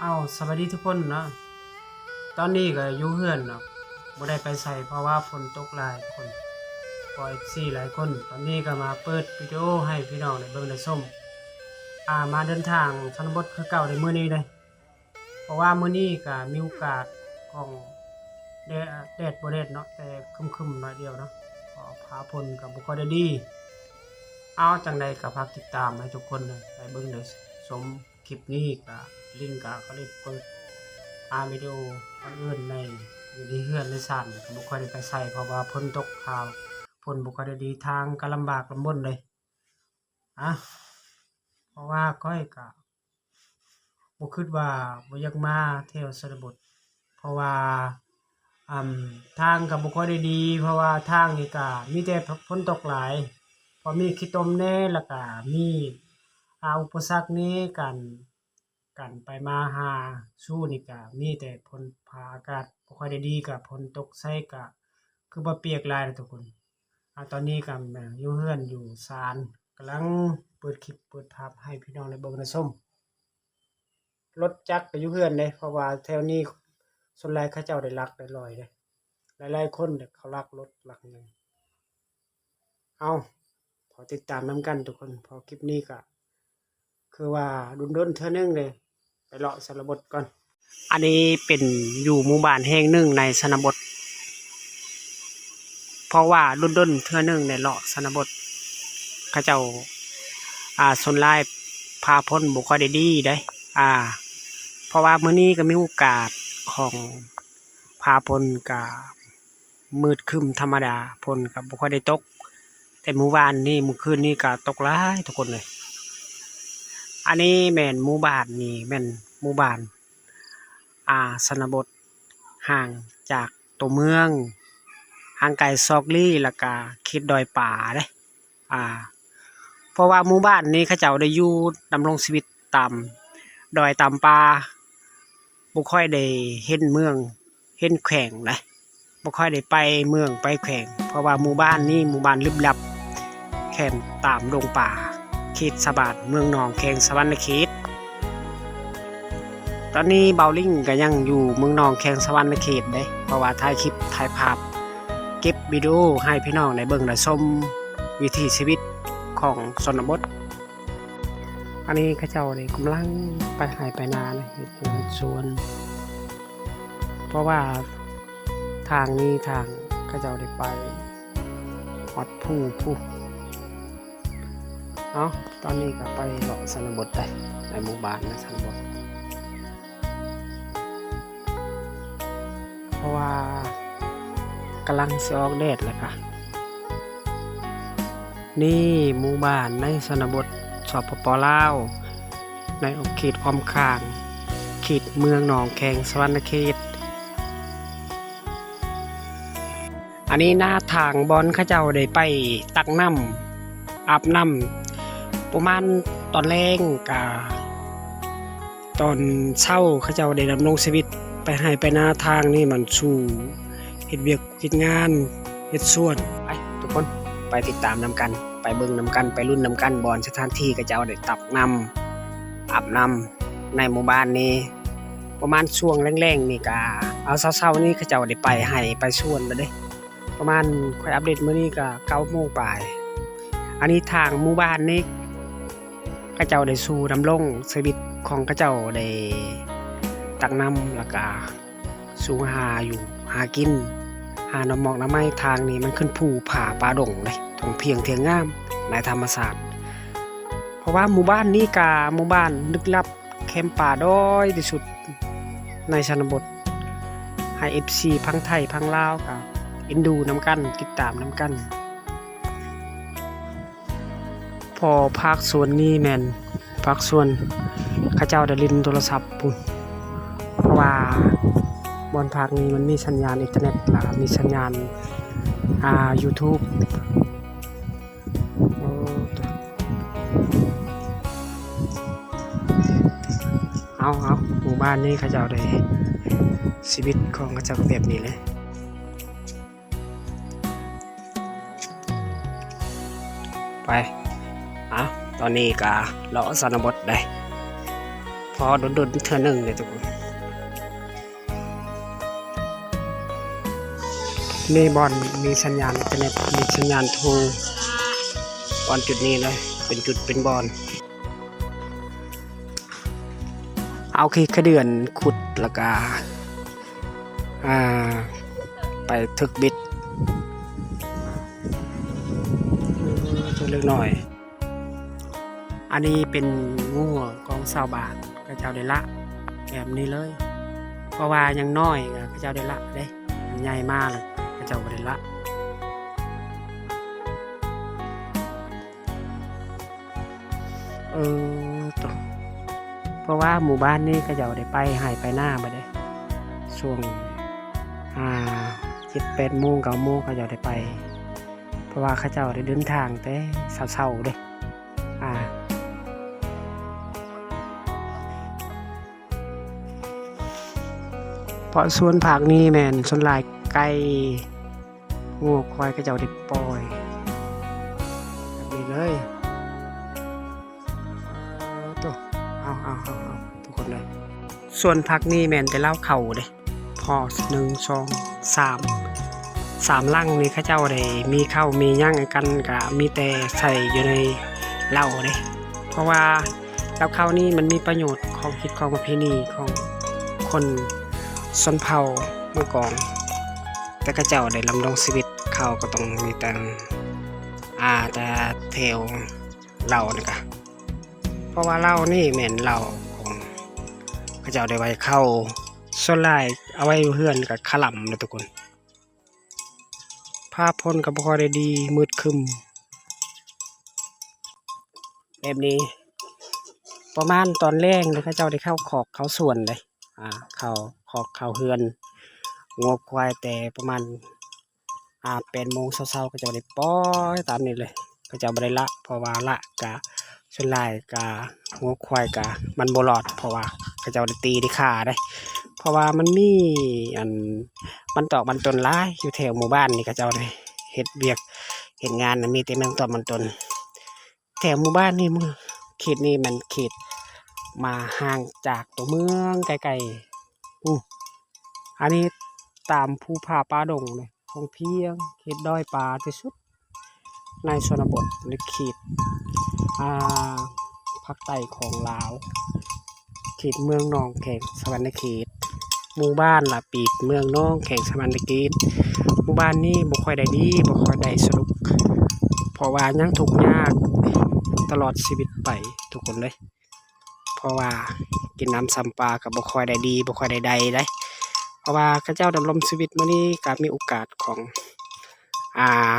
ເອົາ ສະບາຍດີທຸກຄົນເນາະ. ຕອນນີ້ກໍຢູ່ເຮືອນເນາະ ບໍ່ໄດ້ໄປໃສ ເພາະວ່າຝົນຕົກຫຼາຍຄົນ ກໍເອັຟຊີຫຼາຍຄົນ. ຕອນນີ້ກໍມາເປີດວິດີໂອໃຫ້ພີ່ນ້ອງໄດ້ເບິ່ງໄດ້ຊົມ ອ່າ ມາເດີນທາງຊົນນະບົດຄືເກົ່າໃນມື້ນີ້ເດ້ ເພາະວ່າມື້ນີ້ກໍມີໂອກາດຂອງແດດ ແດດບໍ່ແດດເນາະ ແຕ່ຄຶ້ມໆໜ້ອຍດຽວເນາະ ກໍຟ້າຝົນກໍບໍ່ຄ່ອຍໄດ້ດີ. ເອົາ ຈັ່ງໃດກໍຝາກຕິດຕາມໃຫ້ທຸກຄົນໄດ້ເບິ່ງໄດ້ຊົມ. ຄລິບນີ້ກະລິງກະ ກະໄດ້ເປີດ ອ່າ ວິດີໂອອັນອື່ນໃນ ຢູ່ໃນເຮືອນໃນຊານ ກະບໍ່ຄ່ອຍໄດ້ໄປໃສ ເພາະວ່າຝົນຕົກ ຖ້າຝົນບໍ່ຄ່ອຍໄດ້ດີ ທາງກະລຳບາກລຳບົນເດ້. ອາ ເພາະວ່າຂ້ອຍກະບໍ່ຄິດວ່າບໍ່ຢາກມາແຖວຊົນນະບົດ ເພາະວ່າ ອາ ທາງກໍບໍ່ຄ່ອຍໄດ້ດີ ເພາະວ່າທາງນີ້ກໍມີແຕ່ ພ- ຝົນຕົກຫຼາຍ ເພາະມີຂີ້ຕົມແດ່ ແລ້ວກໍມີ ອາ ອຸປະສັກໃນການ ການໄປມາຫາສູ່ນີ້ກໍມີແຕ່ຝົນ ຟ້າອາກາດບໍ່ຄ່ອຍໄດ້ດີ ກໍຝົນຕົກໃສ່ກໍຄືວ່າປຽກຫຼາຍນະທຸກຄົນ. ອາ ຕອນນີ້ກໍ ອາ ຢູ່ເຮືອນຢູ່ຊານ ກຳລັງເປີດຄລິບເປີດພາບໃຫ້ພີ່ນ້ອງໄດ້ເບິ່ງໄດ້ຊົມ. ລົດຈັກກໍຢູ່ເຮືອນເດ້ ເພາະວ່າແຖວນີ້ສ່ວນຫຼາຍເຂົາເຈົ້າໄດ້ລັກໄດ້ລອຍເດ້ ຫຼາຍໆຄົນເດ້ ເຂົາລັກລົດລັກຫຍັງ. ເອົາ ຂໍຕິດຕາມນຳກັນທຸກຄົນ ເພາະຄລິບນີ້ກະຄືວ່າດົນໆເທື່ອໜຶ່ງເດ້ ໄປເລາະຊົນນະບົດກ່ອນ. ອັນນີ້ເປັນຢູ່ໝູ່ບ້ານແຫ່ງໜຶ່ງໃນຊົນນະບົດ ເພາະວ່າດົນໆເທື່ອໜຶ່ງໄດ້ເລາະຊົນນະບົດ ເຂົາເຈົ້າ ອາ ສ່ວນຫຼາຍຟ້າຝົນບໍ່ຄ່ອຍໄດ້ດີເດ້ ອາ ເພາະວ່າມື້ນີ້ກໍມີໂອກາດຂອງຟ້າຝົນ ກະມືດຄຶ້ມທຳມະດາ ຝົນກໍບໍ່ຄ່ອຍໄດ້ຕົກ ແຕ່ມື້ວານນີ້ ມື້ຄືນນີ້ກໍຕົກຫຼາຍທຸກຄົນເອີຍ. ອັນນີ້ແມ່ນໝູ່ບ້ານນີ້ແມ່ນໝູ່ບ້ານ ອາ ຊົນນະບົດ ຫ່າງຈາກຕົວເມືອງ ຫ່າງໄກຊອກຫຼີ່ ແລ້ວກະເຂດດອຍປາເດ້ ອາ ເພາະວ່າໝູ່ບ້ານນີ້ເຂົາເຈົ້າໄດ້ຢູ່ດຳລົງຊີວິດຕາມດອຍຕາມປ່າ ບໍ່ຄ່ອຍໄດ້ເຫັນເມືອງເຫັນແຂວງນະ ບໍ່ຄ່ອຍໄດ້ໄປເມືອງໄປແຂວງ ເພາະວ່າໝູ່ບ້ານນີ້ໝູ່ບ້ານລຶບລັບ ແຄມຕາມດົງປ່າ ເຂດຊາວບ້ານເມືອງໜອງແຂງສະຫວັນນະເຂດ. ຕອນນີ້ບ່າວລິງກໍຍັງຢູ່ເມືອງໜອງແຂງສະຫວັນນະເຂດເດ້ ເພາະວ່າຖ່າຍຄລິບຖ່າຍພາບ ເກັບວິດີໂອໃຫ້ພີ່ນ້ອງໄດ້ເບິ່ງໄດ້ຊົມວິຖີຊີວິດຂອງຊົນນະບົດ. ອັນນີ້ເຂົາເຈົ້ານີ້ກຳລັງໄປໄຮ່ໄປນານະ ເຮັດສວນ ເພາະວ່າທາງນີ້ທາງເຂົາເຈົ້າໄດ້ໄປຮອດພູພຸ້ນ. ເອົາ ຕອນນີ້ກໍໄປເລາະຊົນນະບົດໄດ້ ໃນໝູ່ບ້ານໃນຊົນນະບົດ ເພາະວ່າກຳລັງຊິອອກແດດແລ້ວກະ ນີ້ໝູ່ບ້ານໃນຊົນນະບົດ ສປປ ລາວ ໃນເຂດອ້ອມຂ້າງ ເຂດເມືອງໜອງແຂງສະຫວັນນະເຂດ. ອັນນີ້ໜ້າທາງບ່ອນເຂົາເຈົ້າໄດ້ໄປຕັກນ້ຳ ອາບນ້ຳ ປະມານຕອນແລງກະ ຕອນເຊົ້າເຂົາເຈົ້າໄດ້ດຳລົງຊີວິດ ໄປໄຮ່ໄປນາ. ທາງນີ້ມັນສູ່ເຮັດວຽກເຮັດງານເຮັດສວນ. ໄປທຸກຄົນ ໄປຕິດຕາມນຳກັນ ໄປເບິ່ງນຳກັນ ໄປລຸ້ນນຳກັນ ບ່ອນສະຖານທີ່ເຂົາເຈົ້າໄດ້ຕັກນ້ຳ ອາບນ້ຳໃນໝູ່ບ້ານນີ້. ປະມານຊ່ວງແລງໆນີ້ກະ ເອົາ ເຊົ້າໆນີ້ເຂົາເຈົ້າໄດ້ໄປໄຮ່ໄປສວນແລ້ວເດ້. ປະມານຂ້ອຍອັບເດດມື້ນີ້ກະເກົ້າໂມງປາຍ. ອັນນີ້ທາງໝູ່ບ້ານນີ້ ເຂົາເຈົ້າໄດ້ສູ່ດຳລົງຊີວິດຂອງເຂົາເຈົ້າ ໄດ້ຕັກນ້ຳ ແລ້ວກະສູ່ຫາຢູ່ຫາກິນ ຫາໜໍ່ໝອກໜໍ່ໄມ້. ທາງນີ້ມັນຂຶ້ນພູຜາປ່າດົງເດ້ ທົ່ງພຽງທຽງງາມໃນທຳມະຊາດ ເພາະວ່າໝູ່ບ້ານນີ້ກະໝູ່ບ້ານລຶກລັບ ແຄມປ່າດອຍທີ່ສຸດໃນຊົນນະບົດ. ໃຫ້ເອັຟຊີຝັ່ງໄທຝັ່ງລາວກໍເອັນດູນຳກັນ ຕິດຕາມນຳກັນ. ພໍພາກສ່ວນນີ້ແມ່ນພາກສ່ວນເຂົາເຈົ້າໄດ້ຫຼິ້ນໂທລະສັບພຸ້ນ ເພາະວ່າບ່ອນພາກນີ້ມັນມີສັນຍານອິນເຕີເນັດ ແລ້ວກໍມີສັນຍານ ອ່າ ຢູທູບ. ໂອ້ ເອົາ ເອົາ ໝູ່ບ້ານນີ້ເຂົາເຈົ້າໄດ້ ຊີວິດຂອງເຂົາເຈົ້າກໍແບບນີ້ແຫຼະ. ໄປ ອາ ຕອນນີ້ກໍເລາະຊົນນະບົດໄດ້. ພໍດົນໆເທື່ອໜຶ່ງເດ້ທຸກຄົນ. ມີບ່ອນມີສັນຍານອິນເຕີເນັດ ມີສັນຍານໂທ ບ່ອນຈຸດນີ້ເລີຍ ເປັນຈຸດເປັນບ່ອນ. ເອົາຂີ້ກະເດືອນຂຸດ ແລ້ວກະ ອ່າ ໄປຖືກບິດ ເອີ ຕົວເລັກນ້ອຍ. ອັນນີ້ເປັນງົວຂອງຊາວບ້ານ ເຂົາເຈົ້າໄດ້ລະແບບນີ້ເລີຍ ເພາະວ່າຍັງນ້ອຍ ເຂົາເຈົ້າໄດ້ລະເດ້ ໃຫຍ່ມາແລ້ວເຂົາເຈົ້າບໍ່ໄດ້ລະ. ເອີ ໂຕ ເພາະວ່າໝູ່ບ້ານນີ້ເຂົາເຈົ້າໄດ້ໄປໄຮ່ໄປນາເບິດເດ້ ຊ່ວງ ອ່າ ເຈັດແປດໂມງ ເກົ້າໂມງ ເຂົາເຈົ້າໄດ້ໄປ ເພາະວ່າເຂົາເຈົ້າໄດ້ເດີນທາງແຕ່ເຊົ້າໆເດ້ ອ່າ ເພາະສວນພາກນີ້ແມ່ນສ່ວນຫຼາຍໄກ່ ງົວຄວາຍເຂົາເຈົ້າໄດ້ປ່ອຍແບບນີ້ເລີຍ. ໂຕ ເອົາໆໆໆ ທຸກຄົນເລີຍ. ສວນພາກນີ້ແມ່ນແຕ່ລາວເຂົ້າເດ້ ພໍໜຶ່ງ ສອງ ສາມ ສາມຫຼັງນີ້ ເຂົາເຈົ້າໄດ້ມີເຂົ້າມີຫຍັງໃຫ້ກັນ ກະມີແຕ່ໃສ່ຢູ່ໃນເລົ້າເດ້ ເພາະວ່າ ລາວເຂົ້ານີ້ມັນມີປະໂຫຍດຂອງຮີດຄອງປະເພນີຂອງຄົນຊົນເຜົ່າມັງກອງ ແຕ່ເຂົາເຈົ້າໄດ້ດຳລົງຊີວິດ ເຂົາກໍຕ້ອງມີແຕ່ ອ່າ ແຕ່ແຖວເລົ້ານີ້ກະ ເພາະວ່າເລົ້ານີ້ແມ່ນເລົ້າຂອງເຂົາເຈົ້າໄດ້ໄວ້ເຂົ້າ ສ່ວນຫຼາຍເອົາໄວ້ຢູ່ເຮືອນກະຄະລຳເນາະທຸກຄົນ. ຟ້າຝົນກໍບໍ່ຄ່ອຍໄດ້ດີ ມືດຄຶ້ມແບບນີ້ ປະມານຕອນແລງເດ້ ເຂົາເຈົ້າໄດ້ເຂົ້າຄອກເຂົ້າສວນເດ້ ອ່າ ເຂົ້າຄອກເຂົ້າເຮືອນ ງົວຄວາຍແຕ່ປະມານ ອ່າ ແປດໂມງເຊົ້າໆ ເຂົາເຈົ້າໄດ້ປ່ອຍຕາມນີ້ເລີຍ ເຂົາເຈົ້າບໍ່ໄດ້ລະ ເພາະວ່າລະກະ ສ່ວນຫຼາຍກະງົວຄວາຍກະມັນບໍ່ລອດ ເພາະວ່າເຂົາເຈົ້າໄດ້ຕີໄດ້ຂ້າເດ້ ເພາະວ່າມັນມີອັນມັນຕອກມັນຕົນຫຼາຍ ຢູ່ແຖວໝູ່ບ້ານນີ້ ເຂົາເຈົ້າໄດ້ເຮັດວຽກເຮັດງານ ມີແຕ່ມັນຕອກມັນຕົນ ແຖວໝູ່ບ້ານນີ້ ເຂດນີ້ແມ່ນເຂດມາຫ່າງຈາກຕົວເມືອງໄກໆ ອື ອັນນີ້ຕາມພູຜາປ່າດົງເດ້ ທົ່ງພຽງ ເຂດດອຍປ່າທີ່ສຸດ ໃນຊົນນະບົດ ໃນເຂດ ອ່າ ພາກໃຕ້ຂອງລາວ ເຂດເມືອງໜອງ ແຂວງສະຫວັນນະເຂດ ໝູ່ບ້ານລະປີກ ເມືອງໜອງ ແຂວງສະຫວັນນະເຂດ. ໝູ່ບ້ານນີ້ບໍ່ຄ່ອຍໄດ້ດີ ບໍ່ຄ່ອຍໄດ້ສະໜຸກ ເພາະວ່າຍັງທຸກຍາກຕະຫຼອດຊີວິດໄປທຸກຄົນເລີຍ. ເພາະວ່າກິນນ້ຳຊຳປາກໍບໍ່ຄ່ອຍໄດ້ດີ ບໍ່ຄ່ອຍໄດ້ໄດ້ເດ້ ເພາະວ່າເຂົາເຈົ້າດຳລົງຊີວິດມື້ນີ້ກໍມີໂອກາດຂອງ ອ່າ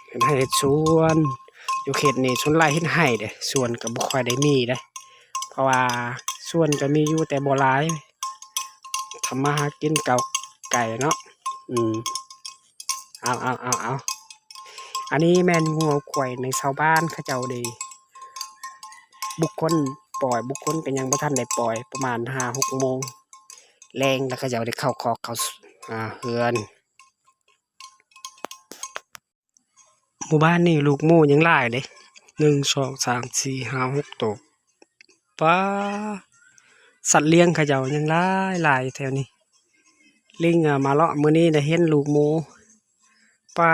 ເຮັດໄຮ່ເຮັດສວນ ຢູ່ເຂດນີ້ສ່ວນຫຼາຍເຮັດໄຮ່ເດ້ ສວນກໍບໍ່ຄ່ອຍໄດ້ມີເດ້ ເພາະວ່າສວນກໍມີຢູ່ແຕ່ບໍ່ຫຼາຍ ທຳມາຫາກິນເກົ່າໄກ່ເນາະ ອືມ. ເອົາ ເອົາ ເອົາ ເອົາ ອັນນີ້ແມ່ນງົວຄວາຍໃນຊາວບ້ານເຂົາເຈົ້າເດ້ ບຸກຄົນປ່ອຍ ບຸກຄົນກໍຍັງບໍ່ທັນໄດ້ປ່ອຍ ປະມານຫ້າຫົກໂມງແລງ ແລ້ວເຂົາເຈົ້າໄດ້ເຂົ້າຄອກເຂົ້າ ອ່າ ເຮືອນ. ໝູ່ບ້ານນີ້ລູກໝູຍັງຫຼາຍເດ້ ໜຶ່ງ ສອງ ສາມ ສີ່ ຫ້າ ຫົກໂຕ. ປາ ສັດລ້ຽງເຂົາເຈົ້າຍັງຫຼາຍໆແຖວນີ້ ລິງ ອ່າ ມາເລາະມື້ນີ້ໄດ້ເຫັນລູກໝູ ປາ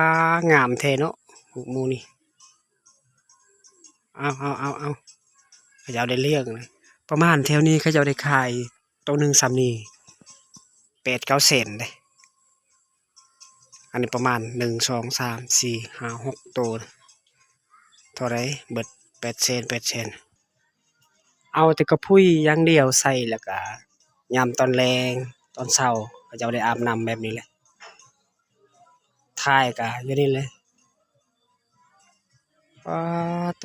ງາມແທ້ເນາະ ລູກໝູນີ້. ເອົາ ເອົາ ເອົາ ເອົາ ເຂົາເຈົ້າໄດ້ລ້ຽງນະ ປະມານແຖວນີ້ເຂົາເຈົ້າໄດ້ຂາຍໂຕໜຶ່ງສ່ຳນີ້ ແປດເກົ້າແສນເດ້. ອັນນີ້ປະມານ ໜຶ່ງ ສອງ ສາມ ສີ່ ຫ້າ ຫົກໂຕ ເທົ່າໃດ ເບິດແປດແສນ ແປດແສນ. ເອົາແຕ່ກະພຸ້ຍຢ່າງດຽວໃສ່ ແລ້ວກະຍາມຕອນແລງຕອນເຊົ້າ ເຂົາເຈົ້າໄດ້ອາບນ້ຳແບບນີ້ແຫຼະ ຖ່າຍກະຢູ່ນີ້ເລີຍ. ປາໂຕ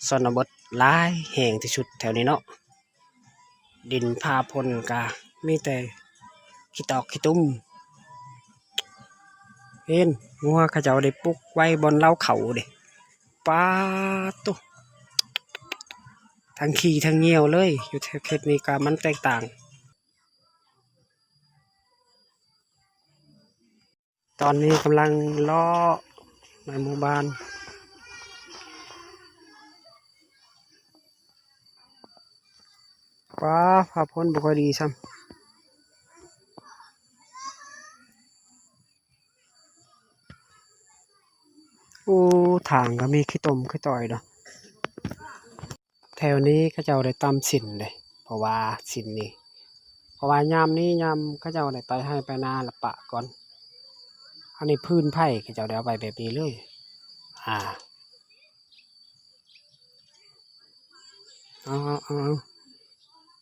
ຊົນນະບົດຫຼາຍແຮງທີ່ສຸດແຖວນີ້ເນາະ ດິນຟ້າຝົນກະມີແຕ່ຂີ້ຕອກຂີ້ຕຸ່ມ ເຫັນງົວເຂົາເຈົ້າໄດ້ປຸກໄວ້ບ່ອນເລົ້າເຂົ້າເດ້. ປາໂຕ ທັງຂີ້ທັງຍ່ຽວເລີຍ ຢູ່ແຖວເຂດນີ້ກະມັນແຕກຕ່າງ. ຕອນນີ້ກຳລັງເລາະໃນໝູ່ບ້ານ. ວ້າ ຟ້າຝົນບໍ່ຄ່ອຍດີຊ້ຳ. ໂອ້ ທາງກໍມີຂີ້ຕົມຂີ້ຕ່ອຍເນາະ. ແຖວນີ້ເຂົາເຈົ້າໄດ້ຕຳສິນເດ້ ເພາະວ່າສິນນີ້ ເພາະວ່າຍາມນີ້ຍາມເຂົາເຈົ້າໄດ້ໄປໄຮ່ໄປນາລະປະກ່ອນ. ອັນນີ້ພື້ນໄຜ່ເຂົາເຈົ້າໄດ້ເອົາໄວ້ແບບນີ້ເລີຍ. ອາ ເອົາ ເອົາ ເອົາ ເອົາ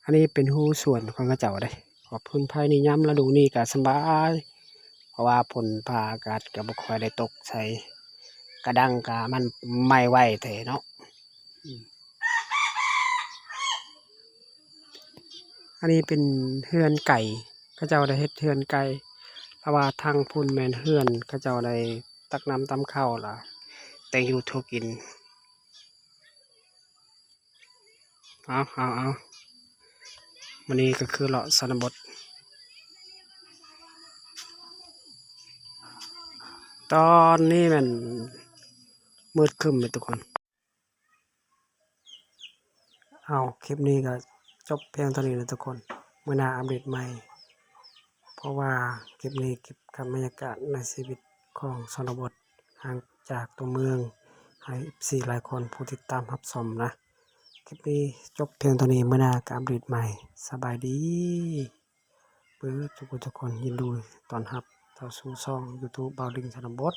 ອັນນີ້ເປັນຮູສວນຂອງເຂົາເຈົ້າເດ້. ເພາະພື້ນໄຜ່ນີ້ຍາມລະດູນີ້ກໍສະບາຍ ເພາະວ່າຝົນຟ້າອາກາດກໍບໍ່ຄ່ອຍໄດ້ຕົກໃສ່ ກະດັງກະມັນໄໝ້ໄວແທ້ເນາະ. ອັນນີ້ເປັນເຮືອນໄກ່ ເຂົາເຈົ້າໄດ້ເຮັດເຮືອນໄກ່ ເພາະວ່າທາງພຸ້ນແມ່ນເຮືອນ ເຂົາເຈົ້າໄດ້ຕັກນ້ຳຕຳເຂົ້າ ລະແຕ່ງຢູ່ທົ່ວກິນ. ເອົາ ເອົາ ເອົາ ມື້ນີ້ກໍຄືເລາະຊົນນະບົດ. ຕອນນີ້ແມ່ນມືດຄຶ້ມເລີຍທຸກຄົນ. ເອົາ ຄລິບນີ້ກໍຈົບພຽງເທົ່ານີ້ນະທຸກຄົນ. ມື້ໜ້າອັບເດດໃໝ່ ເພາະວ່າຄລິບນີ້ເກັບກັບບັນຍາກາດໃນຊີວິດຂອງຊົນນະບົດ ຫ່າງຈາກຕົວເມືອງ ໃຫ້ເອັຟຊີຫຼາຍຄົນຜູ້ຕິດຕາມຮັບຊົມນະ. ຄລິບນີ້ຈົບພຽງເທົ່ານີ້ ມື້ໜ້າກໍອັບເດດໃໝ່. ສະບາຍດີເບິດທຸກຄົນ ທຸກຄົນ ຍິນດີຕ້ອນຮັບເຂົ້າສູ່ຊ່ອງຢູທູບ ບ່າວດິງຊົນນະບົດ.